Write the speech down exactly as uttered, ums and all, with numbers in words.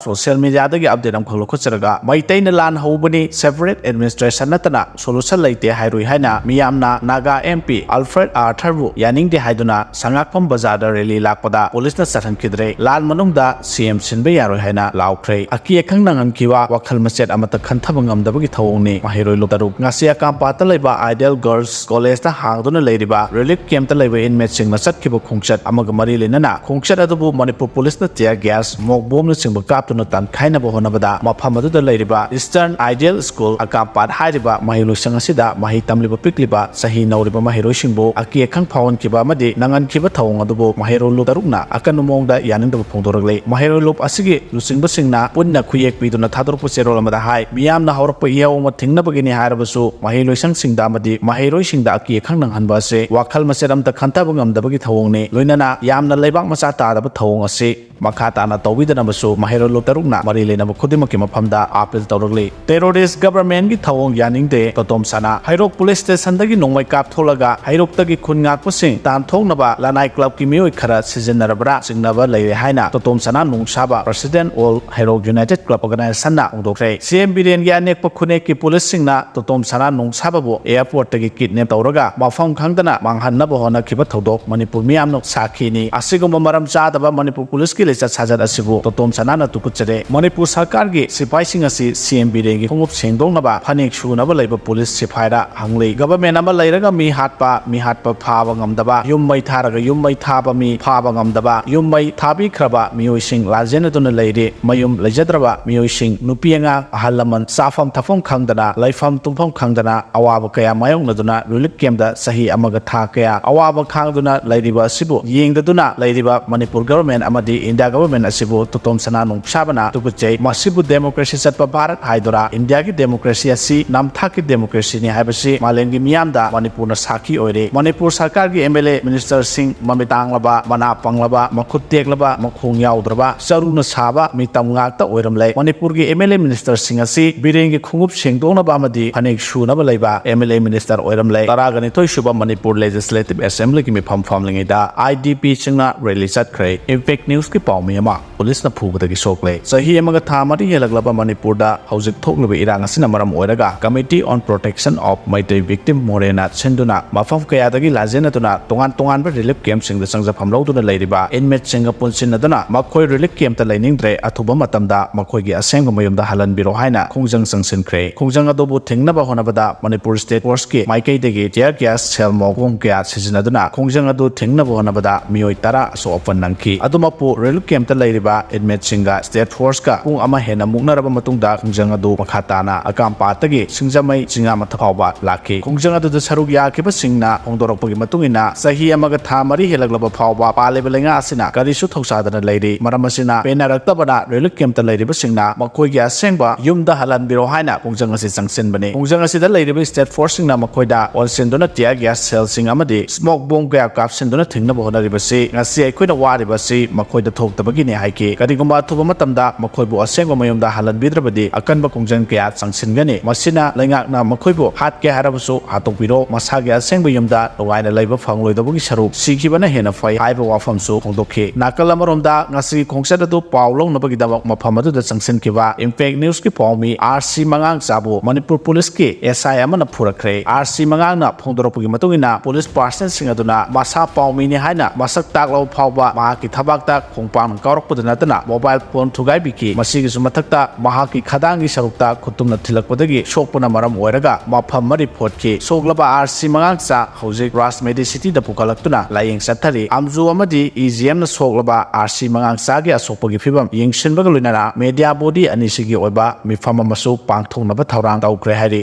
Social ꯃꯤꯗꯤꯌꯥꯗꯒꯤ update ꯑꯃꯈꯛ ꯂꯧꯈꯠꯆꯔꯒ, ꯃꯩꯇꯩꯅ ꯂꯥꯟ ꯍꯧꯕꯅꯤ, separate administration ꯅꯠꯇꯅ ꯁꯣꯂꯨꯁꯟ ꯂꯩꯇꯦ ꯍꯥꯏꯔꯨꯏ ꯍꯥꯏꯅ ꯃꯤꯌꯥꯝꯅ ꯅꯥꯒꯥ ꯑꯦꯝ ꯄꯤ ꯑꯜꯐ꯭ꯔꯦꯗ ꯑꯥꯔꯊꯔꯕꯨ ꯌꯥꯅꯤꯡꯗꯦ ꯍꯥꯏꯗꯨꯅ ꯁꯉꯥꯛꯐꯝ ꯕꯖꯥꯔꯗ ꯔꯦꯂꯤ ꯂꯥꯛꯄꯗ ꯄꯨꯂꯤꯁꯅ ꯆꯠꯍꯟꯈꯤꯗ꯭ꯔꯦ꯫ ꯂꯥꯟ ꯃꯅꯨꯡꯗ ꯁꯤ ꯑꯦꯝ ꯁꯤꯟꯕ ꯌꯥꯔꯣꯏ ꯍꯥꯏꯅ ꯂꯥꯎꯈ꯭ꯔꯦ꯫ ꯑꯀꯤ ꯑꯈꯪ ꯅꯪꯍꯟꯈꯤꯕ, ꯋꯥꯈꯜ ꯃꯆꯦꯠ ꯑꯃꯠꯇ ꯈꯟꯊꯕ ꯉꯝꯗꯕꯒꯤ ꯊꯧꯑꯣꯡꯅꯤ꯫ ꯃꯍꯩꯔꯣꯏ ꯂꯨꯞ ꯇꯔꯨꯛ꯫ ꯉꯁꯤ ꯑꯀꯥꯝꯄꯥꯠꯇ ꯂꯩꯕ ꯑꯥꯏꯗꯤꯌꯦꯜ ꯒꯔꯜꯁ ꯀꯣꯂꯦꯖꯇ ꯍꯥꯡꯗꯨꯅ ꯂꯩꯔꯤꯕ ꯔꯤꯂꯤꯐ ꯀꯦꯝꯞꯇ ꯂꯩꯕ ꯏꯟꯃꯦꯠꯁꯤꯡꯅ ꯆꯠꯈꯤꯕ ꯈꯣꯡꯆꯠ ꯑꯃꯒ ꯃꯔꯤ ꯂꯩꯅꯅ ꯈꯣꯡꯆꯠ ꯑꯗꯨꯕꯨ ꯃꯅꯤꯄꯨꯔ ꯄꯨꯂꯤꯁꯅ ꯇꯤꯌꯔ ꯒ꯭ꯌꯥꯁ, ꯃꯣꯛ ꯕꯣꯝꯅꯆꯤꯡꯕ ꯀꯥꯞꯇꯨꯅ ꯇꯥꯟꯈꯥꯏꯅꯕ ꯍꯣꯠꯅꯕꯗ ꯃꯐꯝ ꯑꯗꯨꯗ ꯂꯩꯔꯤꯕ ꯏꯁꯇꯔꯟ ꯑꯥꯏꯗꯤꯌꯦꯜ ꯁ꯭ꯀꯨꯜ ꯑꯀꯥꯝꯄꯥꯠ ꯍꯥꯏꯔꯤꯕ ꯃꯍꯩꯂꯣꯏꯁꯪ ꯑꯁꯤꯗ ꯃꯍꯩ ꯇꯝꯂꯤꯕ ꯄꯤꯛꯂꯤꯕ ꯆꯍꯤ ꯅꯧꯔꯤꯕ ꯃꯍꯩꯔꯣꯏꯁꯤꯡꯕꯨ ꯑꯀꯤ ꯑꯈꯪ ꯐꯥꯎꯍꯟꯈꯤꯕ ꯑꯃꯗꯤ ꯅꯪꯍꯟꯈꯤꯕ ꯊꯧꯑꯣꯡ ꯑꯗꯨꯕꯨ ꯃꯍꯩꯔꯣꯏ ꯂꯨꯞ ꯇꯔꯨꯛꯅ ꯑꯀꯟꯕ ꯃꯑꯣꯡꯗ ꯌꯥꯅꯤꯡꯗꯕ ꯐꯣꯡꯗꯣꯔꯛꯂꯤ꯫ ꯃꯍꯩꯔꯣꯏ ꯂꯨꯞ ꯑꯁꯤꯒꯤ ꯂꯨꯆꯤꯡꯕꯁꯤꯡꯅ ꯄꯨꯟꯅ ꯈꯨꯌꯦꯛ ꯄꯤꯗꯨꯅ ꯊꯥꯗꯣꯔꯛꯄ ꯆꯦꯔꯣꯜ ꯑꯃꯗ ꯍꯥꯏ, ꯃꯤꯌꯥꯝꯅ ꯍꯧꯔꯛꯄ ꯏꯍꯧ ꯑꯃ ꯊꯤꯡꯅꯕꯒꯤꯅꯤ ꯍꯥꯏꯔꯕꯁꯨ, ꯃꯍꯩꯂꯣꯏꯁꯪꯁꯤꯡꯗ ꯑꯃꯗꯤ ꯃꯍꯩꯔꯣꯏꯁꯤꯡꯗ ꯑꯀꯤ ꯑꯈꯪ ꯅꯪꯍꯟꯕ ꯑꯁꯤ ꯋꯥꯈꯜ ꯃꯆꯦꯠ ꯑꯝꯇ ꯈꯟꯊꯕ ꯉꯝꯗꯕꯒꯤ ꯊꯧꯑꯣꯡꯅꯤ꯫ ꯂꯣꯏꯅꯅ ꯌꯥꯝꯅ ꯂꯩꯕꯥꯛ ꯃꯆꯥ ꯇꯥꯗꯕ ꯊꯧꯑꯣꯡ ꯑꯁꯤ ꯃꯈꯥ ꯇꯥꯅ ꯇꯧꯕꯤꯗꯅꯕꯁꯨ ꯃꯍꯩꯔꯣꯏ ꯂꯨꯞ ꯇꯔꯨꯛꯅ ꯃꯔꯤ ꯂꯩꯅꯕ ꯈꯨꯗꯤꯡꯃꯛꯀꯤ ꯃꯐꯝꯗ ꯑꯥꯄꯤꯜ ꯇꯧꯔꯛꯂꯤ꯫ ꯇꯦꯔꯣꯔꯤꯁ꯭ꯠ ꯒꯚꯔꯟꯃꯦꯟꯠꯀꯤ ꯊꯧꯑꯣꯡ ꯌꯥꯅꯤꯡꯗꯦ, ꯇꯣꯇꯣꯝ ꯁꯅꯥ꯫ ꯍꯩꯔꯣꯛ ꯄꯨꯂꯤꯁ ꯁ꯭ꯇꯦꯁꯟꯗꯒꯤ ꯅꯣꯡꯃꯩ ꯀꯥꯞꯊꯣꯛꯂꯒ ꯍꯩꯔꯣꯛꯇꯒꯤ ꯈꯨꯟ ꯉꯥꯛꯄꯁꯤꯡ ꯇꯥꯟꯊꯣꯛꯅꯕ ꯂꯅꯥꯏ ꯀ꯭ꯂꯕꯀꯤ ꯃꯤꯑꯣꯏ ꯈꯔ ꯁꯤꯖꯤꯟꯅꯔꯕ꯭ꯔꯥ ꯆꯤꯡꯅꯕ ꯂꯩꯔꯦ ꯍꯥꯏꯅ ꯇꯣꯇꯣꯝ ꯁꯅꯥ ꯅꯨꯡꯁꯥꯕ, ꯄ꯭ꯔꯁꯤꯗꯦꯟꯠ ꯑꯣꯜ ꯍꯩꯔꯣꯛ ꯌꯨꯅꯥꯏꯇꯦꯗ ꯀ꯭ꯂꯕ ꯑꯣꯔꯒꯅꯥꯏꯖꯦꯁꯟꯅ ꯐꯣꯡꯗꯣꯛꯈ꯭ꯔꯦ꯫ ꯁꯤ ꯑꯦꯝ ꯕꯤꯔꯦꯟꯒꯤ ꯑꯅꯦꯛꯄ ꯈꯨꯅꯦꯛꯀꯤ ꯄꯨꯂꯤꯁꯁꯤꯡꯅ ꯇꯣꯇꯣꯝ ꯁꯅꯥ ꯅꯨꯡꯁꯥꯕꯕꯨ ꯑꯦꯌꯔꯄꯣꯔꯠꯇꯒꯤ ꯀꯤꯗꯅꯦꯞ ꯇꯧꯔꯒ ꯃꯐꯝ ꯈꯪꯗꯅ ꯃꯥꯡꯍꯟꯅꯕ ꯍꯣꯠꯅꯈꯤꯕ ꯊꯧꯗꯣꯛ ꯃꯅꯤꯄꯨꯔ ꯃꯤꯌꯥꯝꯅ ꯁꯥꯈꯤꯅꯤ꯫ ꯑꯁꯤꯒꯨꯝꯕ ꯃꯔꯝ ꯆꯥꯗꯕ ꯃꯅꯤꯄꯨꯔ ꯄꯨꯂꯤꯁꯀꯤ ꯂꯤꯆꯠ ꯁꯥꯖꯠ ꯑꯁꯤꯕꯨ ꯇꯣꯇꯣꯝ ꯁꯅꯥꯅ ꯇꯨꯀꯠꯆꯔꯦ꯫ ꯃꯅꯤꯄꯨꯔ ꯁꯔꯀꯥꯔꯒꯤ ꯁꯤꯐꯥꯏꯁꯤꯡ ꯑꯁꯤ ꯁꯤ ꯑꯦꯝ ꯕꯤꯔꯦꯟꯒꯤ ꯈꯣꯡꯎꯞ ꯁꯦꯡꯗꯣꯛꯅꯕ ꯐꯅꯦꯛ ꯁꯨꯅꯕ ꯂꯩꯕ ꯄꯨꯂꯤꯁ ꯁꯤꯐꯥꯏꯔ ꯍꯪꯂꯤ꯫ ꯒꯚꯔꯟꯃꯦꯟꯠ ꯑꯃ ꯂꯩꯔꯒ ꯃꯤ ꯍꯥꯠꯄ, ꯃꯤ ꯍꯥꯠꯄ ꯐꯥꯕ ꯉꯝꯗꯕ, ꯌꯨꯝ ꯃꯩ ꯊꯥꯔꯒ ꯌꯨꯝ ꯃꯩ ꯊꯥꯕ ꯃꯤ ꯐꯥꯕ ꯉꯝꯗꯕ, ꯌꯨꯝ ꯃꯩ ꯊꯥꯕꯤꯈ꯭ꯔꯕ ꯃꯤꯑꯣꯏꯁꯤꯡ ꯂꯥꯟꯖꯦꯟꯅꯗꯨꯅ ꯂꯩꯔꯤ꯫ ꯃꯌꯨꯝ ꯂꯩꯖꯗ꯭ꯔꯕ ꯃꯤꯑꯣꯏꯁꯤꯡ, ꯅꯨꯄꯤ ꯑꯉꯥꯡ, ꯑꯍꯜ ꯂꯃꯟ, ꯆꯥꯐꯝ ꯊꯛꯐꯝ ꯈꯪꯗꯅ, ꯂꯩꯐꯝ ꯇꯨꯝꯐꯝ ꯈꯪꯗꯅ ꯑꯋꯥꯕ ꯀꯌꯥ ꯃꯥꯌꯣꯛꯅꯗꯨꯅ ꯔꯤꯂꯤꯐ ꯀꯦꯝꯞꯇ ꯆꯍꯤ ꯑꯃꯒ ꯊꯥ ꯀꯌꯥ ꯑꯋꯥꯕ ꯈꯥꯡꯗꯨꯅ ꯂꯩꯔꯤꯕ ꯑꯁꯤꯕꯨ ꯌꯦꯡꯗꯗꯨꯅ ꯂꯩꯔꯤꯕ ꯃꯅꯤꯄꯨꯔ ꯒꯚꯔꯟꯃꯦꯟꯠ ꯑꯃꯗꯤ ꯏꯟꯗꯤꯌꯥ ꯒꯚꯔꯟꯃꯦꯟꯠ ꯑꯁꯤꯕꯨ ꯇꯣꯇꯣꯝ ꯁꯅꯥ ꯅꯨꯡꯁꯥꯕꯅ ꯇꯨꯀꯠꯆꯩ꯫ ꯃꯁꯤꯕꯨ ꯗꯦꯃꯣꯀ꯭ꯔꯦꯁꯤ ꯆꯠꯄ ꯚꯥꯔꯠ ꯍꯥꯏꯗꯨꯔꯥ? ꯏꯟꯗꯤꯌꯥꯒꯤ ꯗꯦꯃꯣꯀ꯭ꯔꯦꯁꯤ ꯑꯁꯤ ꯅꯝꯊꯥꯛꯀꯤ ꯗꯦꯃꯣꯀ꯭ꯔꯦꯁꯤꯅꯤ ꯍꯥꯏꯕꯁꯤ ꯃꯥꯂꯦꯝꯒꯤ ꯃꯤꯌꯥꯝꯗ ꯃꯅꯤꯄꯨꯔꯅ ꯁꯥꯈꯤ ꯑꯣꯏꯔꯦ꯫ ꯃꯅꯤꯄꯨꯔ ꯁꯔꯀꯥꯔꯒꯤ ꯑꯦꯝ ꯑꯦꯜ ꯑꯦ ꯃꯤꯅꯤꯁꯇꯔꯁꯤꯡ ꯃꯃꯤꯠ ꯇꯥꯡꯂꯕ, ꯃꯅꯥ ꯄꯪꯂꯕ, ꯃꯈꯨꯠ ꯇꯦꯛꯂꯕ, ꯃꯈꯣꯡ ꯌꯥꯎꯗ꯭ꯔꯕ, ꯆꯔꯨꯅ ꯁꯥꯕ ꯃꯤꯇꯝ ꯉꯥꯛꯇ ꯑꯣꯏꯔꯝꯂꯦ꯫ ꯃꯅꯤꯄꯨꯔꯒꯤ ꯑꯦꯝ ꯑꯦꯜ ꯑꯦ ꯃꯤꯅꯤꯁꯇꯔꯁꯤꯡ ꯑꯁꯤ ꯕꯤꯔꯦꯟꯒꯤ ꯈꯣꯡꯎꯞ ꯁꯦꯡꯗꯣꯛꯅꯕ ꯑꯃꯗꯤ ꯐꯅꯦꯛ ꯁꯨꯅꯕ ꯂꯩꯕ ꯑꯦꯝ ꯑꯦꯜ ꯑꯦ ꯃꯤꯅꯤꯁꯇꯔ ꯑꯣꯏꯔꯝꯂꯦ꯫ ꯇꯔꯥꯒ ꯅꯤꯊꯣꯏ ꯁꯨꯕ ꯃꯅꯤꯄꯨꯔ ꯂꯦꯖꯤꯁꯂꯦꯇꯤꯚ ꯑꯦꯁꯦꯝꯕ꯭ꯂꯤꯒꯤ ꯃꯤꯐꯝ ꯐꯝꯂꯤꯉꯩꯗ ꯑꯥꯏ ꯗꯤ ꯄꯤꯁꯤꯡꯅ ꯔꯦꯂꯤ ꯆꯠꯈ꯭ꯔꯦ꯫ ꯏꯝꯄꯦꯛ ꯅ꯭ꯌꯨꯁꯀꯤ ꯄꯥꯎꯃꯤ ꯑꯃ ꯄꯨꯂꯤꯁꯅ ꯐꯨꯕꯗꯒꯤ ꯁꯣꯛꯂꯦ꯫ ꯆꯍꯤ ꯑꯃꯒ ꯊꯥ ꯃꯔꯤ ꯍꯦꯜꯂꯛꯂꯕ ꯃꯅꯤꯄꯨꯔꯗ ꯍꯧꯖꯤꯛ ꯊꯣꯛꯂꯤꯕ ꯏꯔꯥꯡ ꯑꯁꯤꯅ ꯃꯔꯝ ꯑꯣꯏꯔꯒ Committee on Protection of Meitei Victim, ꯃꯣꯔꯦꯅ ꯁꯤꯟꯗꯨꯅ ꯃꯐꯝ ꯀꯌꯥꯗꯒꯤ ꯂꯥꯟꯖꯦꯟꯅꯗꯨꯅ ꯇꯣꯉꯥꯟ ꯇꯣꯉꯥꯟꯕ relief campꯁꯤꯡꯗ ꯆꯪꯖꯐꯝ ꯂꯧꯗꯨꯅ ꯂꯩꯔꯤꯕ inmateꯁꯤꯡꯒ ꯄꯨꯟꯁꯤꯟꯅꯗꯨꯅ ꯃꯈꯣꯏ relief campꯇ ꯂꯩꯅꯤꯡꯗ꯭ꯔꯦ, ꯑꯊꯨꯕ ꯃꯇꯝꯗ ꯃꯈꯣꯏꯒꯤ ꯑꯁꯦꯡꯕ ꯃꯌꯨꯝꯗ ꯍꯜꯍꯟꯕꯤꯔꯣ ꯍꯥꯏꯅ ꯈꯣꯡꯖꯪ ꯆꯪꯁꯤꯟꯈ꯭ꯔꯦ꯫ ꯈꯣꯡꯖꯪ ꯑꯗꯨꯕꯨ ꯊꯤꯡꯅꯕ ꯍꯣꯠꯅꯕꯗ Manipur State Forceꯀꯤ ꯃꯥꯏꯀꯩꯗꯒꯤ tear gas shell ꯃꯑꯣꯡ ꯀꯌꯥ ꯁꯤꯖꯤꯟꯅꯗꯨꯅ ꯈꯣꯡꯖꯪ ꯑꯗꯨ ꯊꯤꯡꯅꯕ ꯍꯣꯠꯅꯕꯗ ꯃꯤꯑꯣꯏ ꯇꯔꯥ ꯑꯁꯣꯛ ꯑꯄꯟ ꯅꯪꯈꯤ꯫ ꯑꯗꯨꯃꯛꯄꯨ relief campꯇ ꯂꯩꯔꯤꯕ inmateꯁꯤꯡꯒ State Forceꯀ ꯄꯨꯡ ꯑꯃ ꯍꯦꯟꯅ ꯃꯨꯛꯅꯔꯕ ꯃꯇꯨꯡꯗ ꯈꯣꯡꯖꯪ ꯑꯗꯨ ꯃꯈꯥ ꯇꯥꯅ ꯑꯀꯥꯝꯄꯥꯠꯇꯒꯤ ꯁꯤꯡꯖꯃꯩ ꯆꯤꯡꯉꯥꯃꯊꯛ ꯐꯥꯎꯕ ꯂꯥꯛꯈꯤ꯫ ꯈꯣꯡꯖꯪ ꯑꯗꯨꯗ ꯁꯔꯨꯛ ꯌꯥꯈꯤꯕꯁꯤꯡꯅ ꯐꯣꯡꯗꯣꯔꯛꯄꯒꯤ ꯃꯇꯨꯡ ꯏꯟꯅ, ꯆꯍꯤ ꯑꯃꯒ ꯊꯥ ꯃꯔꯤ ꯍꯦꯜꯂꯛꯂꯕ ꯐꯥꯎꯕ ꯄꯥꯜꯂꯤꯕ ꯂꯩꯉꯥꯛ ꯑꯁꯤꯅ ꯀꯔꯤꯁꯨ ꯊꯧꯁꯥꯗꯅ ꯂꯩꯔꯤ꯫ ꯃꯔꯝ ꯑꯁꯤꯅ ꯄꯦꯟꯅꯔꯛꯇꯕꯅ relief campꯇ ꯂꯩꯔꯤꯕꯁꯤꯡꯅ ꯃꯈꯣꯏꯒꯤ ꯑꯁꯦꯡꯕ ꯌꯨꯝꯗ ꯍꯜꯍꯟꯕꯤꯔꯣ ꯍꯥꯏꯅ ꯈꯣꯡꯖꯪ ꯑꯁꯤ ꯆꯪꯁꯤꯟꯕꯅꯤ꯫ ꯈꯣꯡꯖꯪ ꯑꯁꯤꯗ ꯂꯩꯔꯤꯕ State Forceꯁꯤꯡꯅ ꯃꯈꯣꯏꯗ ꯑꯣꯟꯁꯤꯟꯗꯨꯅ tear gas shellꯁꯤꯡ ꯑꯃꯗꯤ smoke bomb ꯀꯌꯥ ꯀꯥꯞꯁꯤꯟꯗꯨꯅ ꯊꯤꯡꯅꯕ ꯍꯣꯠꯅꯔꯤꯕꯁꯤ ꯉꯁꯤ ꯑꯩꯈꯣꯏꯅ ꯋꯥꯔꯤꯕꯁꯤ ꯃꯈꯣꯏꯗ ꯊꯣꯛꯇꯕꯒꯤꯅꯤ ꯍꯥꯏꯈꯤ꯫ ꯀꯔꯤꯒꯨꯝꯕ ꯑꯊꯨꯕ ꯃꯇꯝꯗ ꯃꯈꯣꯏꯕꯨ ꯑꯁꯦꯡꯕ ꯃꯌꯨꯝꯗ ꯍꯜꯍꯟꯕꯤꯗ꯭ꯔꯕꯗꯤ ꯑꯀꯟꯕ ꯈꯣꯡꯖꯪ ꯀꯌꯥ ꯆꯪꯁꯤꯟꯒꯅꯤ꯫ ꯃꯁꯤꯅ ꯂꯩꯉꯥꯛꯅ ꯃꯈꯣꯏꯕꯨ ꯍꯥꯠꯀꯦ ꯍꯥꯏꯔꯕꯁꯨ ꯍꯥꯠꯇꯣꯛꯄꯤꯔꯣ, ꯃꯁꯥꯒꯤ ꯑꯁꯦꯡꯕ ꯌꯨꯝꯗ ꯅꯨꯡꯉꯥꯏꯅ ꯂꯩꯕ ꯐꯪꯂꯣꯏꯗꯕꯒꯤ ꯁꯔꯨꯛ ꯁꯤꯈꯤꯕꯅ ꯍꯦꯟꯅ ꯐꯩ ꯍꯥꯏꯕ ꯋꯥꯐꯝꯁꯨ ꯐꯣꯡꯗꯣꯛꯈꯤ꯫ ꯅꯥꯀꯜ ꯑꯃꯔꯣꯝꯗ ꯉꯁꯤꯒꯤ ꯈꯣꯡꯆꯠ ꯑꯗꯨ ꯄꯥꯎ ꯂꯧꯅꯕꯒꯤꯗꯃꯛ ꯃꯐꯝ ꯑꯗꯨꯗ ꯆꯪꯁꯤꯟꯈꯤꯕ Impact Newsꯀꯤ ꯄꯥꯎꯃꯤ RC ꯃꯉꯥꯡꯆꯥꯕꯨ ꯃꯅꯤꯄꯨꯔ ꯄꯨꯂꯤꯁꯀꯤ SI ꯑꯃꯅ ꯐꯨꯔꯛꯈ꯭ꯔꯦ꯫ RC ꯃꯉꯥꯡꯅ ꯐꯣꯡꯗꯣꯔꯛꯄꯒꯤ ꯃꯇꯨꯡ ꯏꯟꯅ, ꯄꯨꯂꯤꯁ personnelꯁꯤꯡ ꯑꯗꯨꯅ ꯃꯁꯥ ꯄꯥꯎꯃꯤꯅꯤ ꯍꯥꯏꯅ ꯃꯁꯛ ꯇꯥꯛꯂꯕ ꯐꯥꯎꯕ ꯃꯍꯥꯛꯀꯤ ꯊꯕꯥꯛꯇ ꯈꯣꯡꯄꯥꯛꯅ ꯀꯥꯎꯔꯛꯄꯗ ꯅꯠꯇꯅ mobile phone ꯊꯨꯒꯥꯏꯕꯤꯈꯤ꯫ ꯃꯁꯤꯒꯤꯁꯨ ꯃꯊꯛꯇ ꯃꯍꯥꯛꯀꯤ ꯈꯗꯥꯡꯒꯤ ꯁꯔꯨꯛꯇ ꯈꯨꯠꯇꯨꯝꯅ ꯊꯤꯜꯂꯛꯄꯗꯒꯤ ꯁꯣꯛꯄꯅ ꯃꯔꯝ ꯑꯣꯏꯔꯒ ꯃꯐꯝ ꯃꯔꯤ ꯐꯣꯠꯈꯤ꯫ ꯁꯣꯛꯂꯕ RC ꯃꯉꯥꯡꯆꯥ ꯍꯧꯖꯤꯛ Raj Medicityꯗ ꯄꯨꯈꯠꯂꯛꯇꯨꯅ ꯂꯥꯌꯦꯡ ꯆꯠꯊꯔꯤ꯫ ꯑꯝꯖꯨ ꯑꯃꯗꯤ EGMꯅ ꯁꯣꯛꯂꯕ RC ꯃꯉꯥꯡꯆꯥꯒꯤ ꯑꯁꯣꯛꯄꯒꯤ ꯐꯤꯕꯝ ꯌꯦꯡꯁꯤꯟꯕꯒ ꯂꯣꯏꯅꯅ media body ꯑꯅꯤꯁꯤꯒꯤ ꯑꯣꯏꯕ ꯃꯤꯐꯝ ꯑꯃꯁꯨ ꯄꯥꯡꯊꯣꯛꯅꯕ ꯊꯧꯔꯥꯡ ꯇꯧꯈ꯭ꯔꯦ ꯍꯥꯏꯔꯤ꯫